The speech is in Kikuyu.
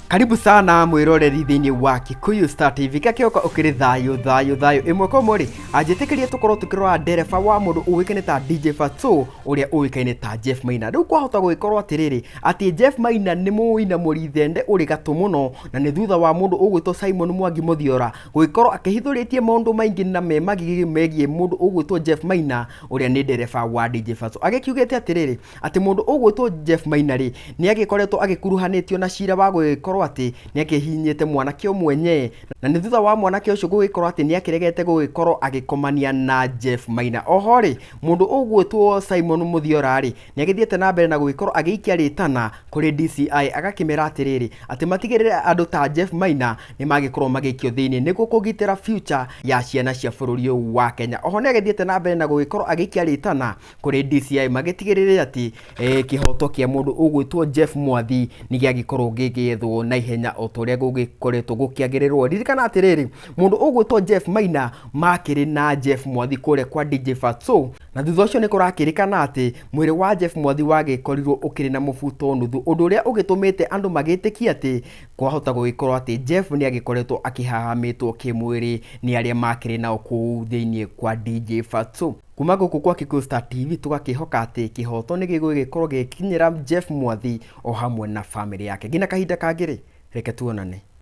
Karibu sana mwiroreri thiini wa Kikuyu Star TV. Gakĩoka ũkĩrĩ thayũ thayũ thayũ ĩmwe kwa ĩmwe rĩ, anjĩtĩkĩrie tũkorwo tũkĩrora ndereba wa mũndũ ũĩkaine ta DJ Fatxo ũrĩa ũĩkaine ta Jeff Maina. Rĩu kwahota gũgĩkorwo atĩrĩrĩ, atĩ Jeff Maina nĩ mũinamũri thende ũrĩ gatũ mũno, na nĩ thutha wa mũndũ ũgwĩtwo Simon Mwangi Mũthiora gũgĩkorwo akĩhithũrĩtie maũndũ maingĩ na me magigi megiĩ mũndũ ũgwĩtwo Jeff Maina ũrĩa nĩ ndereba wa DJ Fatxo. Agĩkiugĩte atĩrĩrĩ, atĩ mũndũ ũgwĩtwo Jeff Maina rĩ, nĩ agĩkoretwo agĩkuruhanĩtio na cira wa gũgĩkorwo atĩ nĩ akĩhihinyĩte mwanake ũmwe nye, na nĩ thutha wa mwanake ũcio gũgĩkorwo atĩ nĩ akĩregete gũgĩkorwo agĩkomania na Jeff Maina. Oho rĩ, mũndũ ũgwĩtwo Simon Mũthiora rĩ, nĩ agĩthiĩte na mbere na gũgĩkorwo agĩikia rĩtana kũrĩ DCI agakĩmera atĩrĩrĩ, atĩ matigĩrĩre andũ ta Jeff Maina nĩ magĩkorwo magĩikio thĩinĩ nĩguo kũgitĩra future ya ciana cia bũrũri ũyũ wa Kenya. Oho nĩ agĩthiĩte na mbere na gũgĩkorwo agĩikia rĩtana kũrĩ DCI magĩtigĩrĩre atĩ kĩhoto kĩa mũndũ ũgwĩtwo Jeff Mwathi nĩ gĩagĩkorwo gĩgĩethwo na ihenya o ta ũrĩa gũgĩkoretwo gũkĩagĩrĩrwo. Ririkana atĩrĩrĩ, mũndũ ũgwĩtwo Jeff Maina makĩrĩ na Jeff Mwathi kũrĩa kwa DJ Fatxo, na thutha ũcio nĩ kũrakĩrĩkana atĩ mwĩrĩ wa Jeff Mwathi wagĩkorirwo ũkĩrĩ na mũbuto nuthu, ũndũ ũrĩa ũgĩtũmĩte andũ magĩtĩkie atĩ kwahota gũgĩkorwo atĩ Jeff nĩ agĩkoretwo akĩhahamĩtwo kĩmwĩrĩ nĩ arĩa makĩrĩ nao kũu thĩinĩ kwa DJ Fatxo. Kuma gũkũ kwa Kikuyu Star TV tũgakĩhoka atĩ kĩhoto nĩ gĩgũgĩkorwo gĩgĩkinyĩra Jeff Mwathi o hamwe na famĩlĩ yake. Nginya kahinda kangĩ rĩ, reke tuonane.